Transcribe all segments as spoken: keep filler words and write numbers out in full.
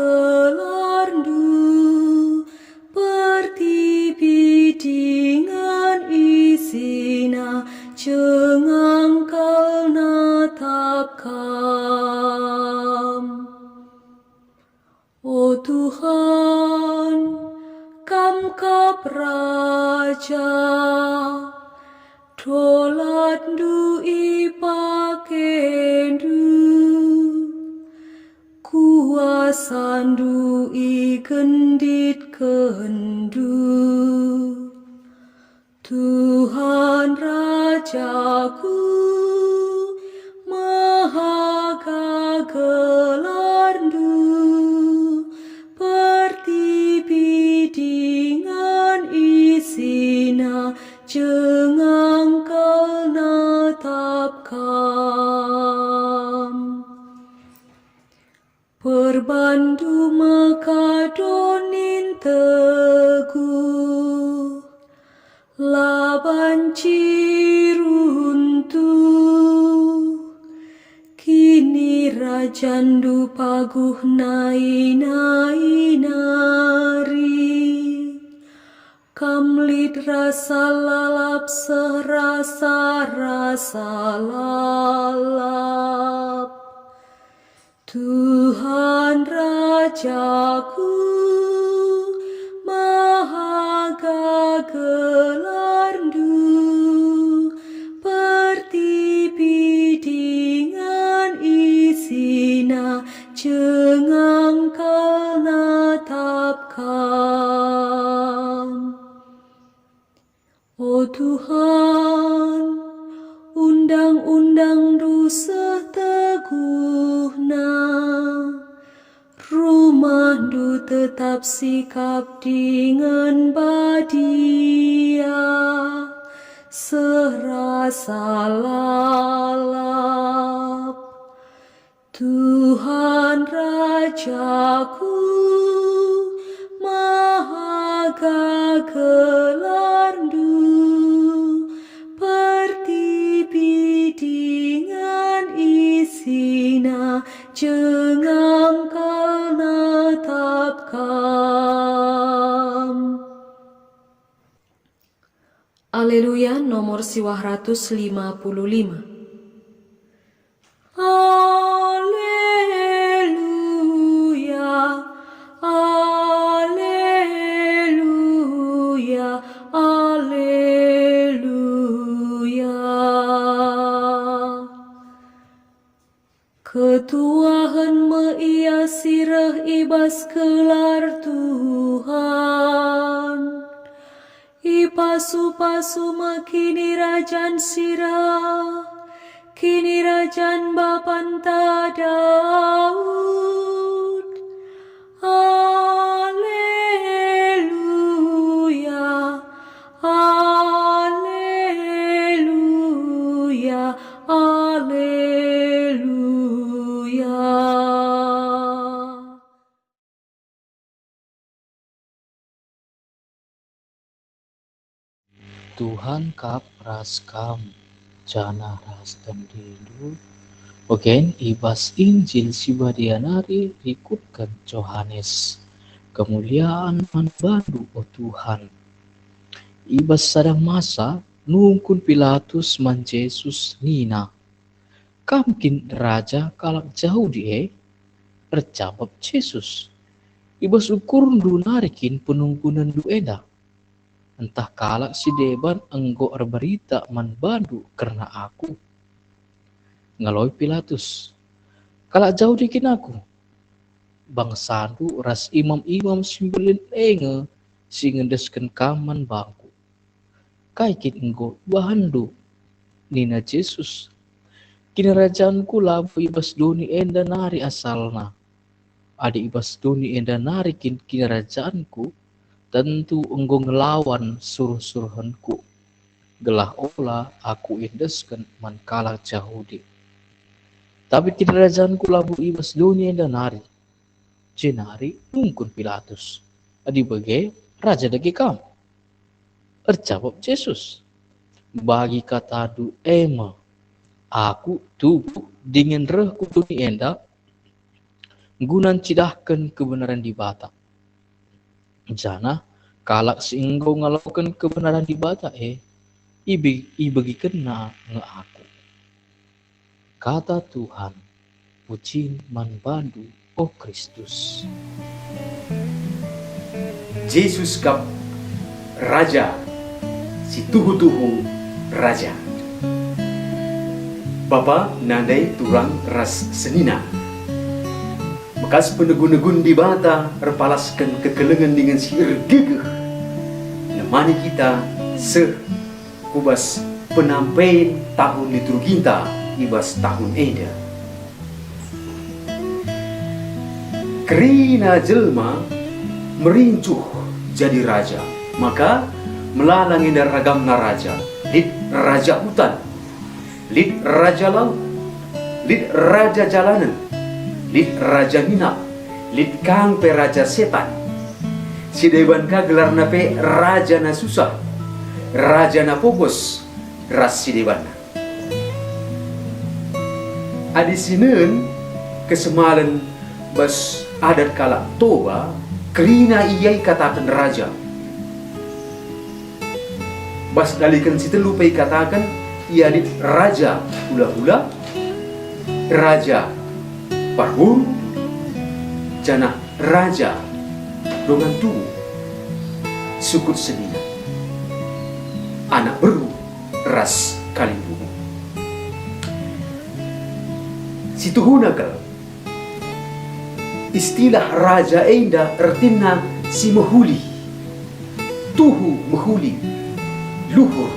gelarndu, pertibi dingen isina, cengang kal natap Kam. O Tuhan, Kam kap Raja, dolatndu ipakendu, kuasandu igenditkenndu. Tuhan Rajaku, mehaga gelarndu, pertibi dingen isina, cengang kal natap Kam. Perbandu maka donin teguh, la banci runtuh, kinirajandu paguh nai-nai nari. Kam lit rasa lalap seh rasa-rasa lalap. Tuhan Rajaku, mehaga gelarndu, pertibi dingen isina, cengang kal natap Kam. O Tuhan, undang-undangNdu seh teguhna, rumahNdu tetap sikap dingen badia, seh rasa lalap. Tuhan Rajaku, mehaga gelarNdu, pertibi dingen isina, cengang kal natap Kam. Aleluya nomor siwah ratus lima puluh lima. Aleluya, aleluya, aleluya. Ketuahen me ia si reh i bas gelar Tuhan. Ipasu-pasu me kinirajan si reh, kinirajan bapanta Daud. Aleluya, aleluya, aleluya. Tuhan kap ras kam, janah ras tendindu. Ogen, i bas Injil si Badia nari rikutken Johanes. Kemulian man bandu, o Tuhan. I bas sada masa, nungkun Pilatus man Jesus nina, "Kam kin raja kalak Jahudi e?" Erjabap Jesus, "I bas ukurndu nari kin penungkunenndu enda? Ntah kalak si deban enggo erberita man bandu kerna Aku?" Ngaloi Pilatus, "Kalak Jahudi kin Aku? Bangsandu ras imam-imam si mbelin e nge si ngendesken Kam man bangku. Kai kin enggo ibahanndu?" Nina Jesus, "KinirajanKu labo i bas doni enda nari asalna. Adi i bas doni enda nari kin KinirajanKu, tentu enggo ngelawan suruh-suruhenKu, gelah ola Aku iendesken man kalak Jahudi. Tapi KinirajanKu labo i bas doni enda nari." Jenari nungkun Pilatus, "Adi bage, raja dage Kam?" Erjabap Jesus, "Bagi katandu e me, Aku tubuh dingen reh ku doni enda, guna ncidahken kebenaren Dibata. Janah kalak si enggo ngaloken kebenaren Dibata e, ibe-, ibegikenna nge aku. Kata Tuhan. Puji man bandu, o Kristus. Jesus kap Raja, si tuhu-tuhu Raja. Bapa, nandai, turang ras senina. Bekas penegu-negun Dibata erpalasken kekelengen dingen si ergegeh nemani kita seh ku bas penampen tahun liturginta i bas tahun enda. Kerina jelma merincuh jadi raja, maka melala nge enda ragamna raja. Lit raja utan, lit raja laut, lit raja jalanen, lit raja nina, lit kang pe raja setan. Si deban ka gelarna pe raja na susah, raja na pogos, ras si debanna. Adi sinen kesemalen bas adat kalak Toba, kerina ia ikataken raja. Bas daliken si telu pe ikataken ia lit raja hula-hula, raja parboru, janah raja dongan tubuh, sukut senina, anak beru ras kalimbubu. Si tuhuna kal, istilah raja enda ertina si mehuli, tuhu mehuli, luhur.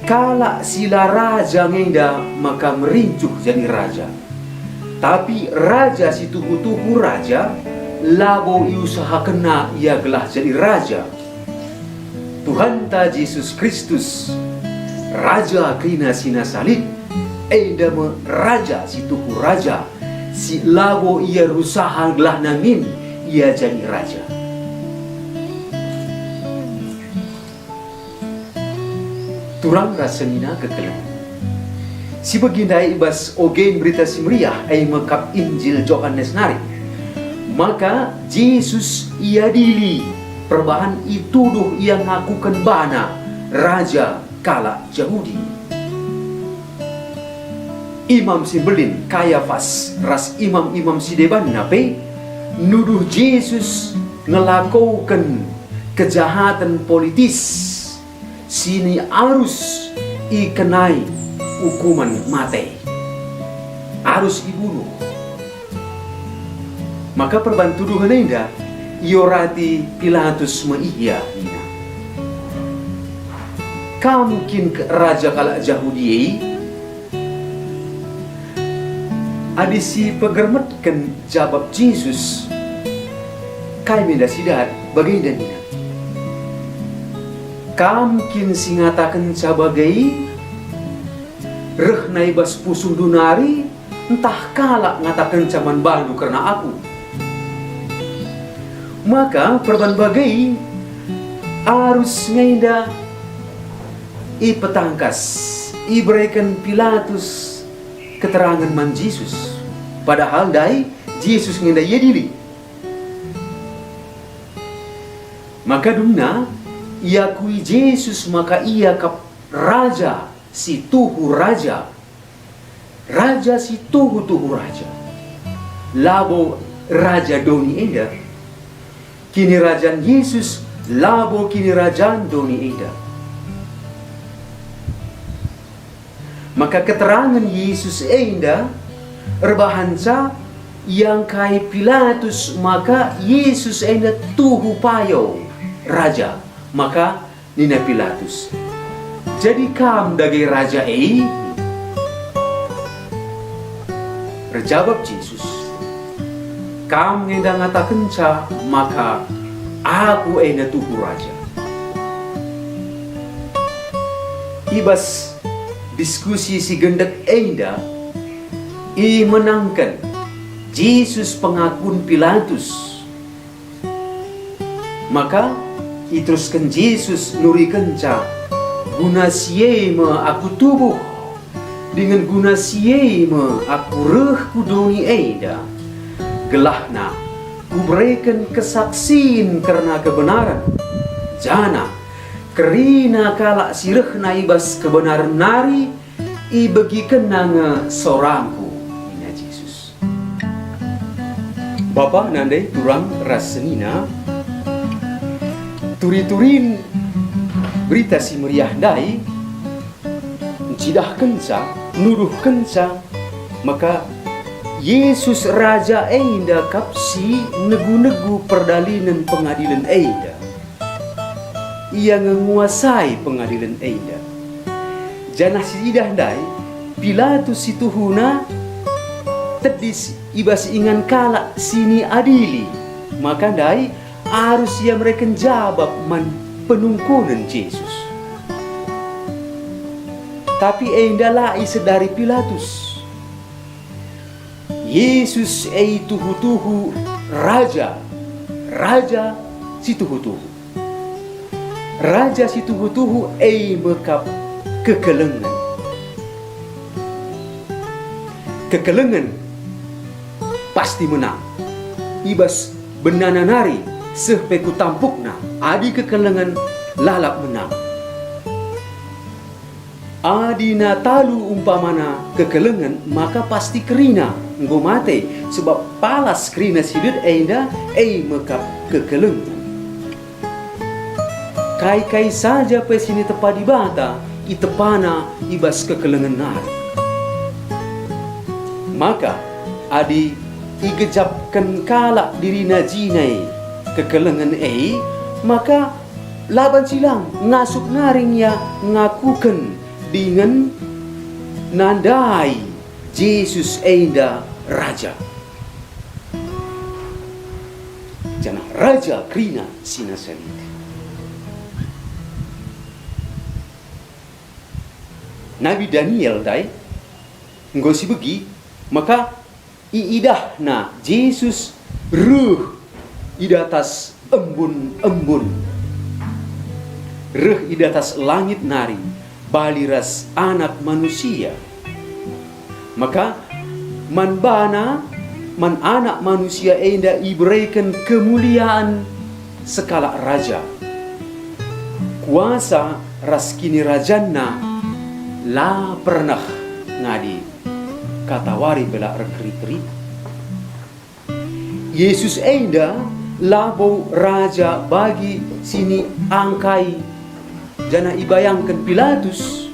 Kalak si la raja ngenda maka merincuh jadi raja. Tapi raja si tuhu-tuhu raja, labo iusahakenna ia gelah jadi raja. Tuhanta Jesus Kristus, Raja kerina si nasa lit, enda me Raja si tuhu raja, si labo ia rusaha gelahna min ia jadi raja. Turang ras senina kekelengen. Si begi ndai i bas ogen Berita Si Meriah, e me kap Injil Johanes nari. Maka Jesus iadili perbahan ituduh ia ngakuken bana raja kalak Jahudi. Imam si Mbelin Kayafas ras imam-imam si debanna pe nuduh Jesus ngelakoken kejahaten politis si arus ikenai ukumen mate. Arus ibunuh. Maka perban tuduhen enda iorati Pilatus me ia nina, "Kam kin ke raja kalak Jahudi e?" Adi si pegermetken jabap Jesus, kai me enda si dat bagenda nina, "Kam kin si ngatakenca bage? Rehna i bas pusuhndu nari, ntah kalak ngatakenca man bandu kerna Aku?" Maka perban bage, arus nge enda ipetangkas, ibereken Pilatus keterangen man Jesus. Padahal ndai Jesus nge enda iadili. Maka dungna iakui Jesus maka Ia kap Raja si tuhu raja, Raja si tuhu-tuhu raja. Labo raja doni enda. Kinirajan Jesus labo kinirajan doni enda. Maka keterangen Jesus enda erbahanca iangkai Pilatus maka Jesus enda tuhu payo raja. Maka nina Pilatus, "Jadi kam dage raja e?" Erjabap Jesus, "Kam nge enda ngatakenca maka Aku enda tuhu raja." I bas diskusi si gendek enda, imenangken Jesus pengakun Pilatus. Maka iterusken Jesus nurikenca, "Guna si e me Aku tubuh, Dingen guna si e me aku reh ku doni enda, gelahna kubereken kesaksin kerna kebenaren, janah kerina kalak si rehna i bas kebenaren nari ibegikenna nge sorangku, nina Jesus. Bapa nandai turang ras senina, turi-turin Berita Si Meriah ndai ncidahkenca, nuduhkenca maka Jesus Raja enda kap si negu-negu perdalinen pengadilen enda. Ia nge nguasai pengadilen enda. Janah si idah ndai, Pilatus si tuhuna tedis i bas ingan kalak si niadili, maka ndai arus ia mereken jabap man penungkunen Jesus. Tapi enda la isedari Pilatus. Jesus e tuhu-tuhu Raja, Raja si tuhu-tuhu. Raja si tuhu-tuhu e me kap kekelengen. Kekelengen pasti menang. I bas benana nari seh pe ku tampukna, adi kekelengen lalap menang. Adi na talu umpamana kekelengen, maka pasti kerina enggo mate, sebab palas kerina si lit enda e me kap kekelengen. Kai-kai saja pe si nitepa Dibata, itepana i bas kekelengen nari. Maka, adi igejapken kalak dirina jine kekelengen e, maka la banci lang ngasup nari nge ia ngakuken dingen nandai Jesus enda Raja. Janah Raja kerina si nasa lit. Nabi Daniel ndai enggo sibegi maka iidahna Jesus reh i datas embun-embun, reh i datas langit nari, bali ras Anak Manusia. Maka man baNa, man Anak Manusia enda ibereken kemulian sekalak raja. Kuasa ras kinirajanNa la pernah ngadi, katawari pe la erkeri-keri. Jesus enda labo raja bagi si niangkai janah ibayangken Pilatus,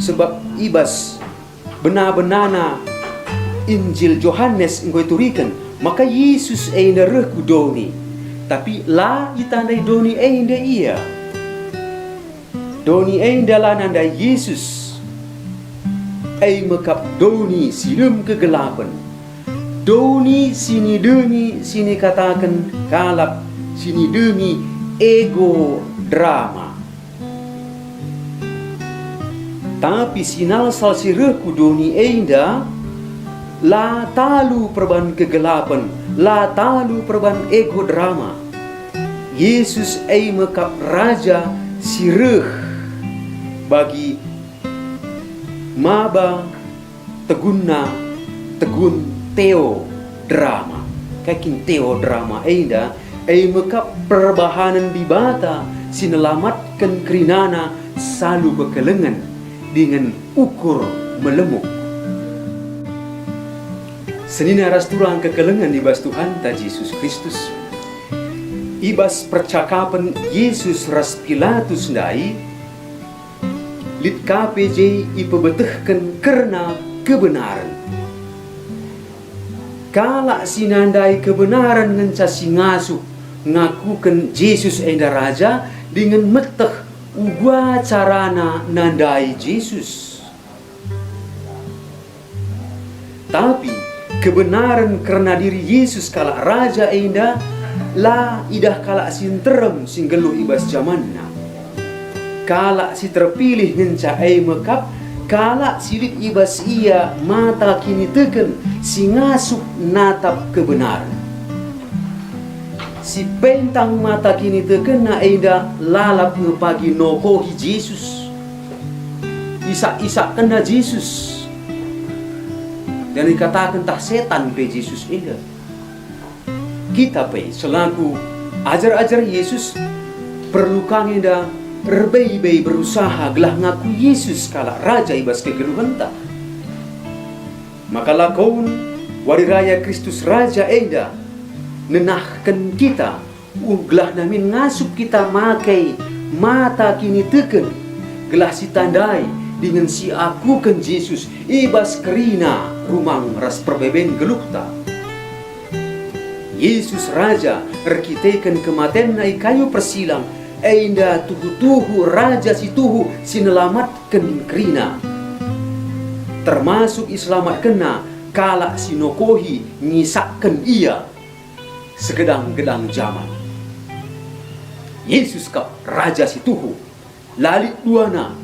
sebab i bas bena-benana Injil Johanes enggo ituriken maka Jesus enda reh ku doni, tapi la itandai doni enda Ia. Doni enda la nandai Jesus, e me kap doni si dem kegelapen, doni si nidengi si nikataken kalak si nidengi ego drama. Tapi sinalsal si reh ku doni enda la talu perban kegelapen, la talu perban ego drama. Jesus e me kap Raja si reh bagi maba tegunna, tegun teodrama. Kai kin teodrama enda? E me kap perbahanen Dibata si nelamatken kerinana salu kekelengen dingen ukur melemuk. Senina ras turang kekelengen i bas Tuhanta Jesus Kristus. I bas percakapen Jesus ras Pilatus ndai, lit ka pe je ipebetehken kerna kebenaren. Kalak si nandai kebenaren ngenca si ngasup ngakuken Jesus enda raja dingen meteh uga carana nandai Jesus. Tapi kebenaren kerna diri Jesus kalak raja enda la idah kalak si nterem si nggeluh i bas jamanna. Kalak si terpilih ngenca e me kap kalak si lit i bas ia mata kiniteken si ngasup natap kebenaren. Si pentang mata kinitekenna enda lalap nge pagi nokohi Jesus. Isak-isakkenna Jesus. Janah ikataken tah setan pe Jesus enda. Kita pe selaku ajar-ajar Jesus perlu ka nge enda erbebe berusaha gelah ngaku Jesus kalak Raja i bas kegeluhenta. Maka lakoun Wari Raya Kristus Raja enda nenahken kita, uh, gelah namin ngasup kita make mata kiniteken, gelah sitandai dingen siakuken Jesus i bas kerina rumang ras perbeben geluhta. Jesus Raja erkiteken kematenNa i kayu persilang, enda tuhu-tuhu Raja si tuhu si nelamatken kerina. Termasuk iselamatkenNa kalak si nokohi ngisakken Ia segedang-gedang jaman. Jesus kap Raja si tuhu, la lit duana.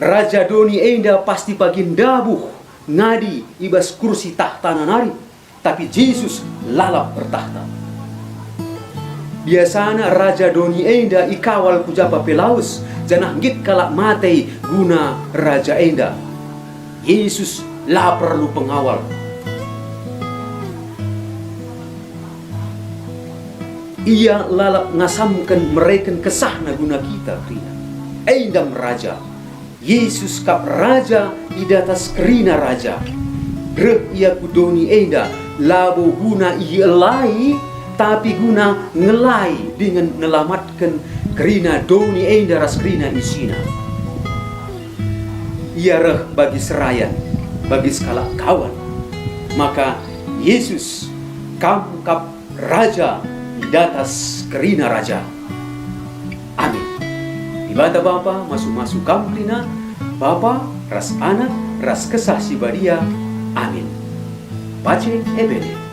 Raja doni enda pasti pagi ndabuh ngadi i bas kursi tahtana nari, tapi Jesus lalap ertahta. Biasana raja doni enda ikawal ku japa pe lawes, janah nggit kalak mate guna raja enda. Jesus la perlu pengawal. Ia lalap ngasamken mereken kesahNa guna kita kerina. Enda me Raja. Jesus kap Raja i datas kerina raja. Reh Ia ku doni enda labo guna ielai, tapi guna ngelai dingen nelamatken kerina doni enda ras kerina isina. Ia reh bagi serayan, bagi sekalak kawan. Maka, Jesus, Kam kap Raja i datas kerina raja. Amin. Dibata Bapa masu-masu kam kerina, Bapa ras Anak ras Kesah Si Badia. Amin. Pace Epene.